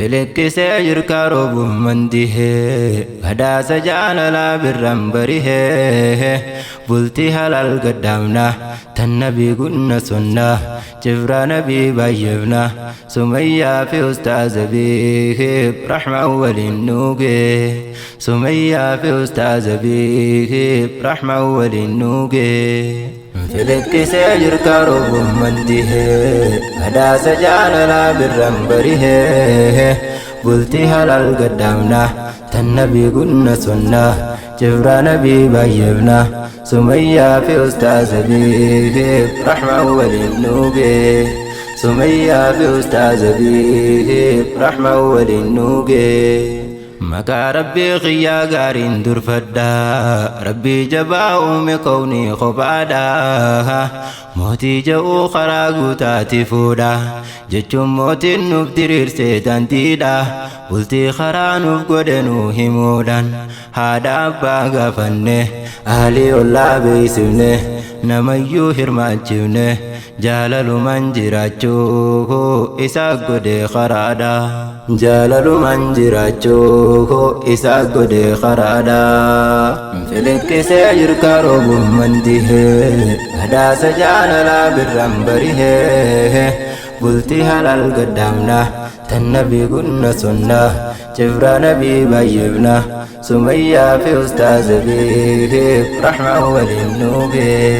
Filiqqisee jirkaa roobuuf mandihee badhaasa jaalalaa birraan barihee bultii halal gaddaamna tan nabii gunna sunna cifraa nabii baay'ifna Sumayyaa fi ustaaza biikib rahmaan waliin nuugee Sumayyaa fi ustaaza biikib rahmaan waliin nuugee. Filiqqisee jirkaa roobuuf mandihee badhaasa jaalalaa birraan barihee bultii halal gaddaamna tan nabii gunna sunna cifraa nabii baay'ifna Sumayyaa fi ustaaza biikib rahmaan waliin nuugee Sumayyaa fi ustaaza biikib rahmaan waliin nuugee. Maqaa Rabbii kiyyaa gaariin durfadha Rabbii jabaa uume kownii kophaadha mootii ja'uu karaa guutaati fuudha jechuun mootiin nuuf diriirsee daandiidha bultii karaa nuuf godhe nuu himuudhaan haadha abbaa gaafanne ahlii ollaa beeksifne namayyuu hirmaachifne jaalalumaan jiraachuu isaa godhe karaadha. Jaalalumaan jiraachuu isaa godhe karaadha. Filiqqisee jirkaa roobuuf mandihee badhaasa jaalalaa birraan barihee bultii halal gaddaamna tan nabii gunna sunna cifraa nabii baay'ifna Sumayyaa fi ustaaza biikib rahmaan waliin nuugee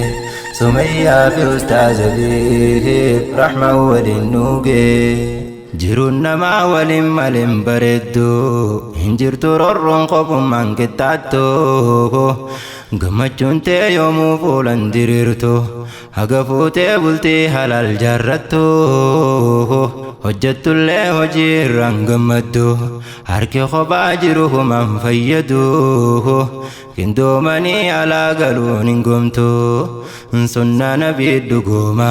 Sumayyaa fi ustaaza biikib rahmaan waliin nuugee. Jiruun namaa waliin maleen bareeddu hin jirtu rorroon kophummaan qixxaattu gammachuun tee yoomuu fuulan diriirtu haga fuutee bultii halal jaarrattu hojjettullee hojii irraan gammaddu harki kophaa jiru humaan fayyadu qindoomanii alaa galuun hin gomtu sunnaa nabii dhugooma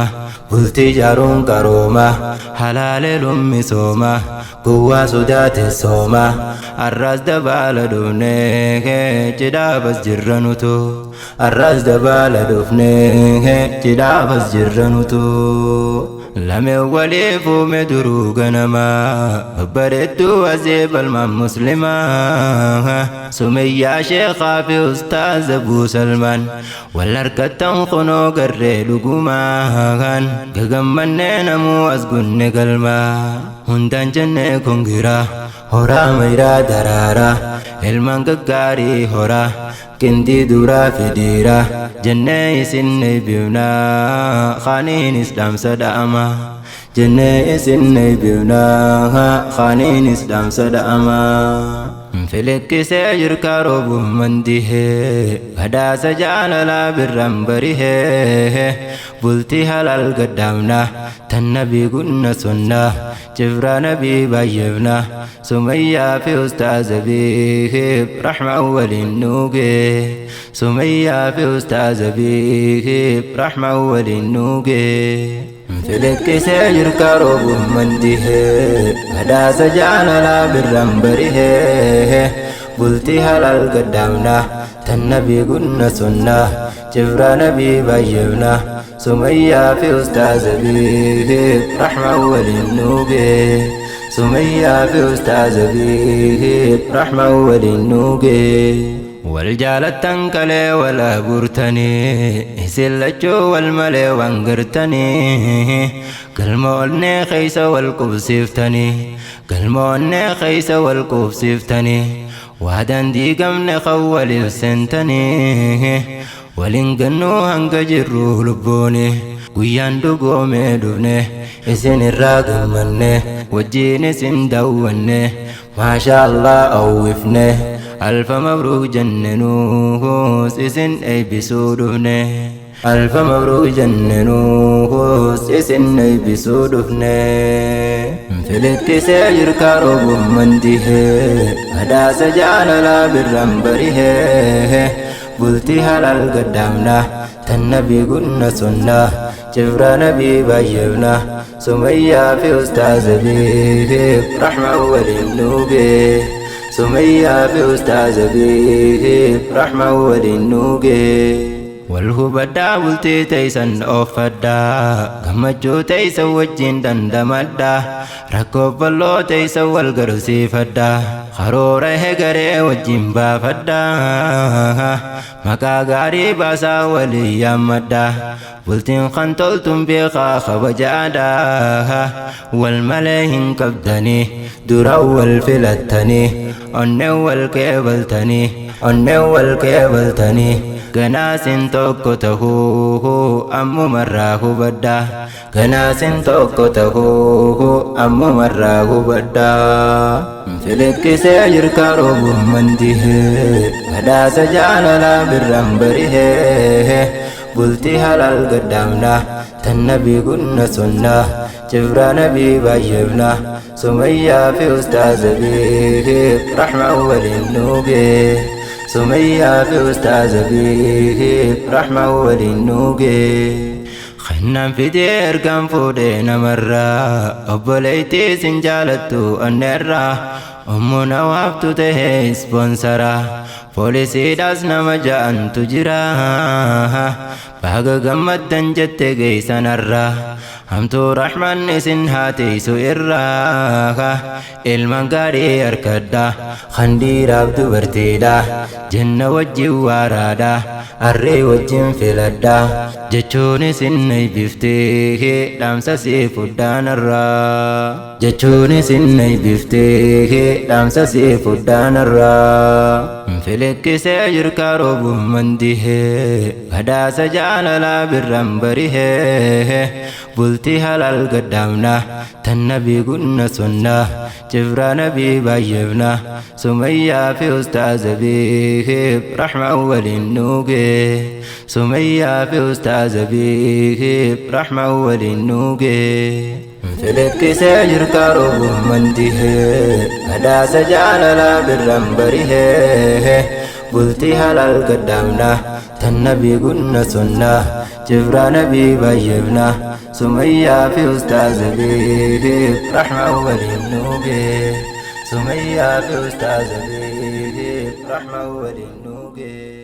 bultii jaaruun qarooma halaaleeluun misooma gowwaa sodaate sooma arraas dabaala dhufne cidhaafas jirra nutu arraas dabaala dhufne cidhaafas jirra nutu. Lameen waliif uume duruu ganama babbareedduu asee balmaan muslimaa Sumayyaa sheekaa fi ustaaza Abuu Salmaan wal harkattan kunoo garree dhugumaan gagammannee namuu as gunne galmaa hundaan jennee kongiraa horaa mayraa daraaraa ilmaan gaggaarii horaa qindii duraa fi dhiiraa jennee isin eebbifnaa kaaniinis dhaamsa dha'ama jennee isin eebbifnaa kaaniinis dhaamsa dha'ama. Filiqqisee jirkaa roobuuf mandihee badhaasa jaalalaa birraan barihee bultii halal gaddaamna tan nabii gunna sunna cifraa nabii baay'ifna Sumayyaa fi ustaaza biikib rahmaan waliin nuugee Sumayyaa fi ustaaza biikib rahmaan waliin nuugee. Filiqqisee jirkaa roobuuf mandihee badhaasa jaalalaa birraan barihee bultii halal gaddaamna tan nabii gunna sunna cifraa nabii baay'ifna Sumayyaa fi ustaaza biikib rahmaan waliin nuugee Sumayyaa fi ustaaza biikib rahmaan waliin nuugee. Wal jaalattan kalee wal abuurtanii isin lachuu wal malee waan gartanii galma onnee keessa wal qubsiiftanii galma onnee keessa wal qubsiiftanii waadaan diigamne kan waliif seentanii waliin gannuu hanga jirru lubbuuni guyyaan dhugoomee dhufne isin irraa gammanne wajjiin isin daawwanne maasha Allah awwifne alfa mabruuk jenne nuus isin eebbisuu dhufne alfa mabruuk jenne nuus isin eebbisuu dhufne. Filiqqisee jirkaa roobuuf mandihee badhaasa jaalalaa birraan barihee bultii halal gaddaamna tan nabii gunna sunna cifraa nabii baay'ifna Sumayyaa fi ustaaza biikib rahmaan waliin nuugee Sumayyaa fi ustaaza biikib rahmaan waliin nuugee. Wal hubadhaa, bultii teeysan ooffadhaa, gammachuu teeysan wajjin dandamadhaa, rakkoo bal'oo teeysan wal garsiifadhaa, karoora hegaree wajjin baafadhaa, maqaa gaarii baasaa walii yaammadhaa. Bultiin kan toltuun beekaa kabajaadhaa. Wal malee hin qabdanii, dura wal filattanii, onnee wal qeebaltanii, onnee wal qeebaltanii. Ganaasin tokko tahuu ammumarraa hubadhaa, ganaasin tokko tahuu ammumarraa hubadhaa. Filiqqisee jirkaa roobuun mandihee, badhaasa jaalalaa birraan barihee. Bultii halal gaddaamna, tan nabii gunna sunnaa, cibraa nabii baay'eefna. Sumayyaa fi ustaaza biif rahma waliin nuugee, Sumayyaa fi ustaaza biif rahma waliin nuugee. Kennaan fidee ergaan fuudhee namarraa, obboleettii sin jaalattu onneerraa, ummu nawaaftu tahee ispoonsara, poolisiidhaas nama ja'antu jira. Baga gammaddan jette geessanarraa, hamtuu rahmaan isin haa teessu irraa. Ilmaan gaarii harkadha, kan dhiiraaf dubartiidha, jenna wajjin waaraadha, arree wajjin filadha jechuun isin eebbiftee, dhaamsa sii fudhaanarraa, jechuun isin eebbiftee, dhaamsa sii fudhaanarraa. Filiqqisee jirkaa roobuun mandihee, badhaasa jaalalaa birraan barihee. Bultii halal gaddaamna, tan nabii gunna sunnaa, cibraa nabii baay'eefna. Sumayyaa fi ustaaza biif rahma waliin nuugee, Sumayyaa fi ustaaza biif rahma waliin nuugee. Filiqqisee jirkaa roobuun mandihee, badhaasa jaalalaa birraan barihee. Bultii halal gaddaamna, tan nabii gunna sunnaa, cibraa nabii baay'eefna. Sumayyaa fi ustaaza biif rahma waliin nuugee, Sumayyaa fi ustaaza biif rahma waliin nuugee.